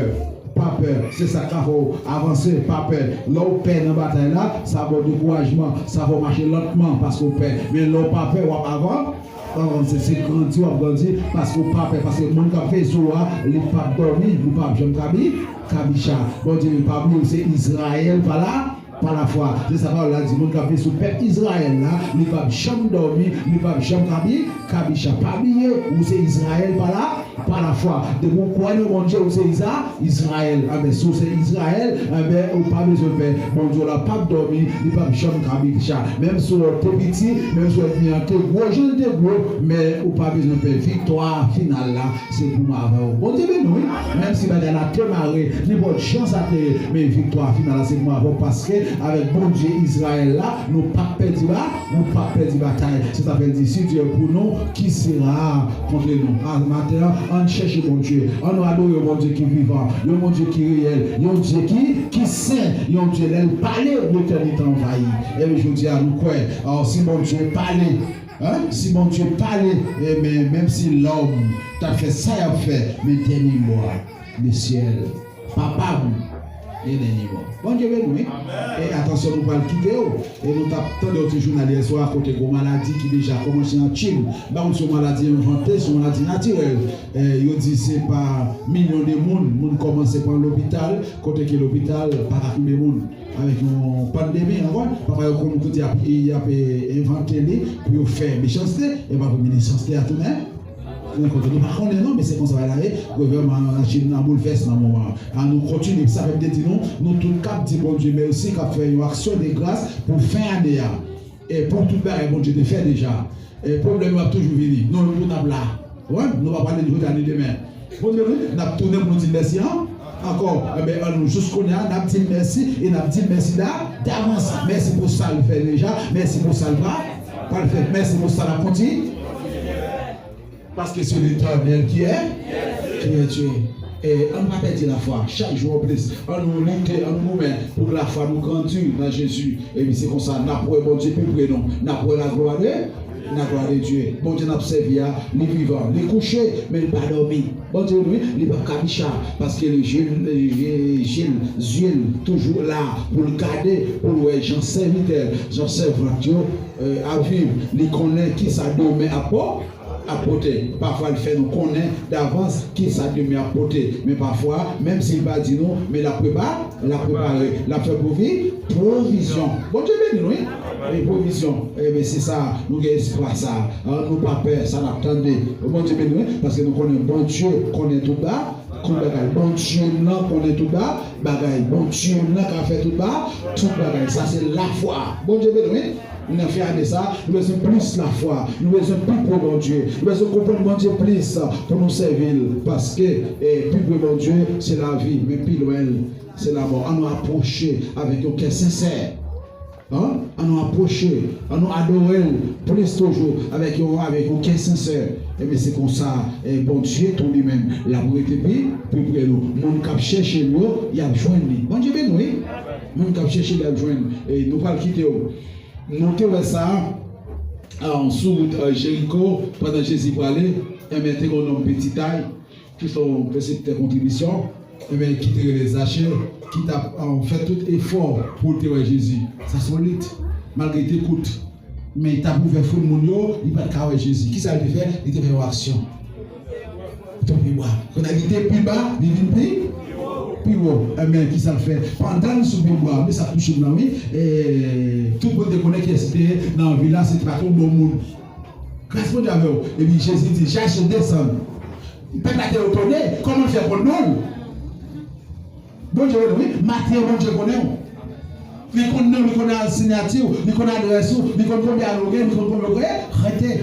Pa pè. Se sa k ka fè w avanse. Pa pè. Lè w pè nan batay la, sa ba w dekourajman. Sa fè w mache lantman paske w pè. Men lè w pa pè, w ap avan-, avanse. Se grandi w ap grandi paske w pa pè. Paske moun k ap veye sou ou a, li p ap dòmi, li p ap janm kabi-, kabicha. Bondye, pa bliye, se Izrayèl pa la. pa lafwa. Se sa pawòl la di, moun k ap viv sou pèp Izrayèl la, li p ap janm dòmi, li p ap janm kabi, kabicha. Pa bliye, ou se Izrayèl pa la, pa lafwa. Depi w kwè nan Bondye, ou se Iza-, Izrayèl. Anben, si w se Izrayèl, anben, ou pa bezwen pè. Bondye w la p ap dòmi, li p ap janm kabicha. Menm si w te piti, menm si w ènmi an te gwo, jan l te gwo, men ou pa bezwen pè. Viktwa final la, se pou mwen avè w. Bondye beni w, wi. Menm si bagay la te mare, nenpòt jan sa te ye, men viktwa final la, se pou mwen avè w, paske avèk Bondye Izrayèl la, nou p ap pèdi ba-, nou p ap pèdi batay. Se sa fè l di, si Dieu est pour nous, qui sera contre nous? A, maten an, ann chèche Bondye. Ann nou adore yon Bondye ki vivan, yon Bondye ki reyèl, yon Dye ki, ki sen, yon Dye lè l pale, letènite anvayi. E jodi a, nou kwè, a, si Bondye pale, en, si Bondye pale, e men, menm si lòm t ap fè sa y ap fè, men dènye mo a, le syèl. Papa m, e dènye mo. Bondye beni w, wi. Amèn. E atansyon, nou pral kite w. E nou t ap tande yon ti jounal yè swa kote gen yon maladi ki deja kòmanse an Chin. M pa konn si yon maladi envante, si yon maladi natirèl. E yo di se pa milyon de moun, moun kòmanse pran lopital, kote ke lopital pa ka kenbe moun. Avèk yon pandemi ankò, papa yo konn kote y ap, y ap, e, envante li pou yo fè mechanste, e pa pou mechanste a tounen. Nan kote nou pa konnen non, men se konsa bagay la ye. Gouvènman an Chin nan boulvès nan moman an. An nou kontinye, sa fè m te di nou, nou tout k ap di Bondye mèsi, k ap fè yon aksyon de gras pou fen ane a. E pou tout bagay Bondye te fè deja. E pwoblèm yo ap toujou vini. Nou, nou t ap la. Wè, nou pa pale ni jodi a ni demen. Bondye, wi, n ap tounen pou nou di mèsi an-, ankò. Enben, an nou jis kounye a, n ap di mèsi e n ap di mèsi da-, davans. Mèsi pou sa l fè deja. Mèsi pou sa l va, pral fè. Mèsi pou sa l ap kontinye. Paske se Letènèl ki è, ki è Dye. E ann pa pèdi lafwa. Chak jou anplis, ann nou lite, ann nou goumen pou lafwa nou grandi nan Jezi. Epi se konsa n ap wè Bondye pi pre nou. N ap wè laglwa de, laglwa de Dye. Bondye n ap sèvi a, li vivan, li kouche, men li pa dòmi. Bondye, wi, li p ap kabicha, paske li, je l, je, je l, zye l toujou la pou l gade, pou l wè jan sèvitè l, jan sèvant yo, e, ap viv. Li konnen kisa demen ap po-, ap pote. Pafwa, l fè nou konnen davans kisa demen ap pote. Men pafwa, menm si l pa di nou, men l ap prepa-, l ap prepare. L ap fè pwovi-, pwovizyon. Bondye beni nou, wi. E pwovizyon. Ebyen, se sa, nou gen espwa sa. An, nou pa pè sa n ap tande. Bondye beni nou, wi, paske nou konnen Bondye konnen tout ba-, tout bagay. Bondye m nan konnen tout ba-, bagay. Bondye m nan ka fè tout ba-, tout bagay. Sa se lafwa. Bondye beni nou, wi. Nan fen ane sa, nou bezwen plis lafwa. Nou bezwen pi pre Bondye. Nou bezwen konprann Bondye plis pou nou sèvi l. Paske, e, pi pre Bondye, se lavi, men pi lwen l, se lanmò. Ann nou apwoche avèk yon kè sensè. An? Ann nou apwoche, ann nou adore l plis toujou avèk yon, avèk yon kè sensè. Ebyen, se konsa, e, Bondye tou li menm, l ap rete pi, pi pre nou. Moun k ap chèche l yo, y ap jwenn li. Bondye beni w, wi. Moun k ap chèche l, y ap jwenn. E nou pral kite w. Nou te wè sa, a, sou wout, e, Jeriko, pandan Jezi prale, enben, te gen yon nonm piti tay, ki se yon reseptè kontribisyon, enben, ki te rele Zache, ki t ap, a, fè tout efò pou l te wè Jezi. Sa se yon lit. Malgre li te kout, men li t ap ouvè foul moun yo, li pa t ka wè Jezi. Kisa li te fè? Li te fè yon aksyon. Tonbe pi ba. Kounye a li te pi ba, li vin pi, pi wo. Enben, kisa l fè? Pandan l sou pi ba, men sa touche m nan, wi. E, tout moun te konnen kiyès ki te nan vil la, se te pa t yon bon moun. Gras Bondye avè w. Epi Jezi di, Zache, desann. Pèp la te etone, kòman l fè konn non l? Bondye konnen, wi. Maten, Bondye konnen w. Li konn non w, li konn siyati w, li konn adrès ou, li konn konbyen ane w gen, li konn konbyen w rete.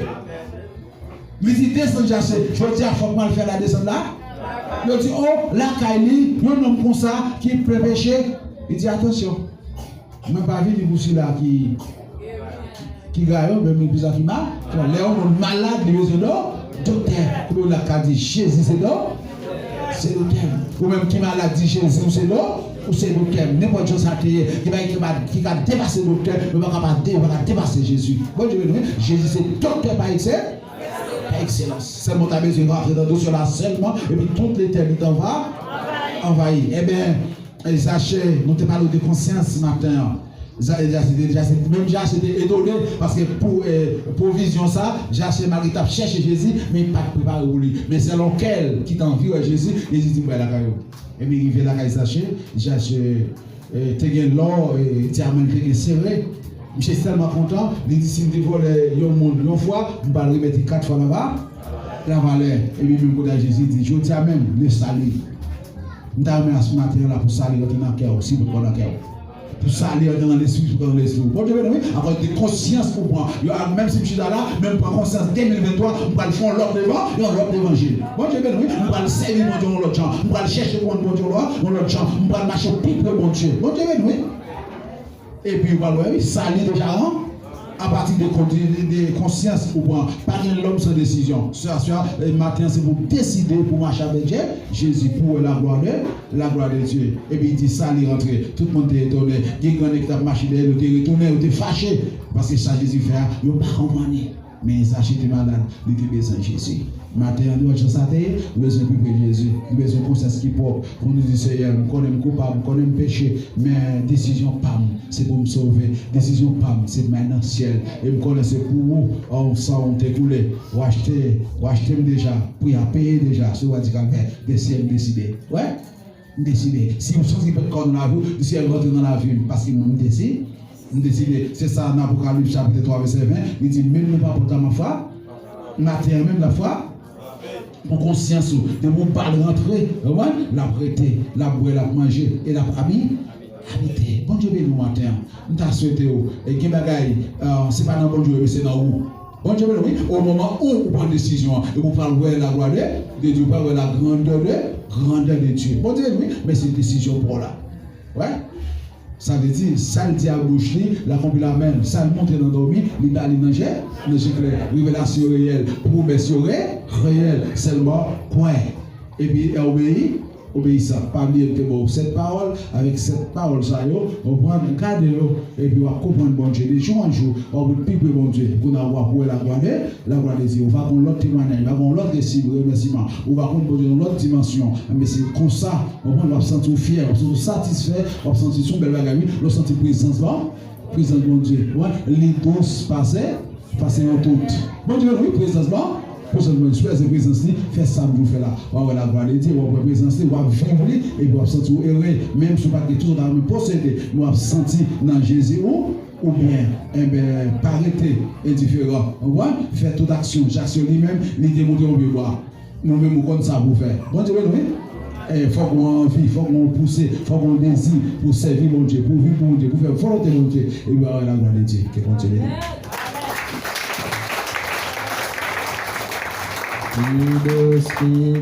Li di, desann Zache, jodi a fòk m al fè ladesann la. Yo di, o, lakay li, yon nonm konsa ki plen peche. Li di, atansyon, mwen pa vini pou sila ki, ki gayon, men pou sa ki mal. Lè yon moun malad, li bezwen do-, doktè. Kote w la ka di, Jezi se do-, se doktè m. Ou menm ki malad, di Jezi, ou se do-, ou se doktè m. Nenpòt jan sa te ye, ki pa, ki pa, ki ka depase doktè, men pa ka pa de-, pa ka depase Jezi. Bondye beni w, wi. Jezi se doktè pa ekse-, pa ekselans. Sèlman w ta bezwen rantre nan dosye la sèlman, epi tout letènite anva-, anvayi. Enben, e, Zache, nou te pale w de konsyans maten an. Za-, Zache te, Zache, menm Zache te etone, paske pou, e, pwovizyon sa, Zache malgre t ap chèche Jezi, men li pa t prepare pou li. Men sèlon kè l ki t anvi wè Jezi, Jezi di, m pral lakay ou. Epi rive lakay Zache, Zache E, te gen lò, e, dyaman li te gen sere. Misye tèlman kontan, li di, "Si m te vòlè yon moun yon fwa, m pral remèt li kat fwa lava, lavalè." Epi menm kote a Jezi di, "Jodi a menm, le sali." M ta renmen aswè maten an la pou sali rantre nan kè w, si potko nan kè w. Pou sali rantre nan lespri, si potko nan lespri w. Bondye beni w, wi. Akoz de konsyans ou pran. Yo, a, menm si m chita la, men m pran konsyans de mil venntwa, m pral fè yon lòt devan, yon lòt levanjil. Bondye beni w, wi. M pral sèvi Bondye yon lòt jan. M pral chèche konn Bondye yon lòt, yon lòt jan. M pral mache pi pre Bondye. Bondye beni w, wi. Epi w pral wè, wi, sali deja an. Apati de, de, de konsyans ou pran. Pa gen lòm san desizyon. Sè a, sè a, e maten an, se pou w deside pou w mache avèk Je-, Jezi, pou w wè laglwa de, laglwa de Dye. Epi li di, sali rantre. Tout moun te etone. Gen gran nèg ki t ap mache dèyè l, yo te retounen, yo te fache. Paske sa Jezi fè a, yo pa konprann li. Men Zache te malad, li te bezwen Jezi. Maten an, nou wè jan sa te ye, nou bezwen pi pre Jezi. Nou bezwen konsyans ki pwòp pou nou di, Seyè, m konnen m koupab, m konnen m peche, men desizyon pa m, se pou m sove. Desizyon pa m, se pou m al nan syèl. E m konnen se pou ou, o, san w te koule. Ou achte, ou achte m deja. Pri a peye deja sou wadi Kalvè. Deside, m deside. Wè? M deside. Si w santi kò w nan lavi w, di, Seyè, rantre nan lavi m, paske mwen, m desi-, m deside. Se sa nan Apokalips chapit twa vèsè ven, li di, menm nan papòt la m ap frape, maten an menm l ap frape, pou konsyans ou, depi w ba l rantre, w konprann? L ap rete, l ap bwè, l ap manje, e l ap abi-, abite. Bondye beni w maten an. M ta swete w, e gen bagay, e, se pa nan Bondye, men se nan ou. Bondye beni w, wi. O moman ou, ou pran desizyon an, epi ou pral wè laglwa de, de Dye, ou pral wè la grandeur de, grandeur de Dieu. Bondye beni w, wi, men se desizyon pa w la. Wè. Sa vle di, sa l di ak bouch li, l akonpli nan men l. Sa l montre nan dòmi, li ba li nan je, nan je klè. Revelasyon yo reyèl, pwomès yo re-, reyèl. Sèlman kwè. Epi, e obeyi, obeyisans. Pa bliye, m te ba w sèt pawòl. Avèk sèt pawòl sa yo, w ap gade yo, epi w ap konprann Bondye. De jou an jou, w ap vin pi pre Bondye. Kounye a, w ap wè laglwa de, laglwa de Dye. Ou va gen yon lòt temwayaj, ou va gen yon lòt resi-, remèsiman. Ou va konn Bondye nan yon lòt dimansyon. Men se konsa, w konprann, w ap santi w fyè, w ap santi w satisfè, w ap santi se yon bèl bagay, wi. Lè w santi prezans la, prezans Bondye. Wè, li dous pase, pase nan tout. Bondye, wi, prezans la, prezans Bondye, se prezans li, fè sa m di w fè la. W ap wè laglwa de Dye, w ap wè prezans li, w ap viv li, epi w ap santi w ere. Menm si w pa t gen tout, w ta renmen posede, men w ap santi nan Jezi ou, oubyen, enben, pa rete endiferan. Ou konprann? Fè tout aksyon. Jak se li menm, li te monte yon pye bwa. Nou menm, ou konn sa pou fè. Bondye beni w, wi. Eh, fòk ou anvi, fòk ou pouse, fòk ou dezi pou sèvi Bondye, pou viv pou Bondye, pou fè volonte Bondye. Epi w ap wè laglwa de Dye. Ke Bondye beni w. Pi dous, pi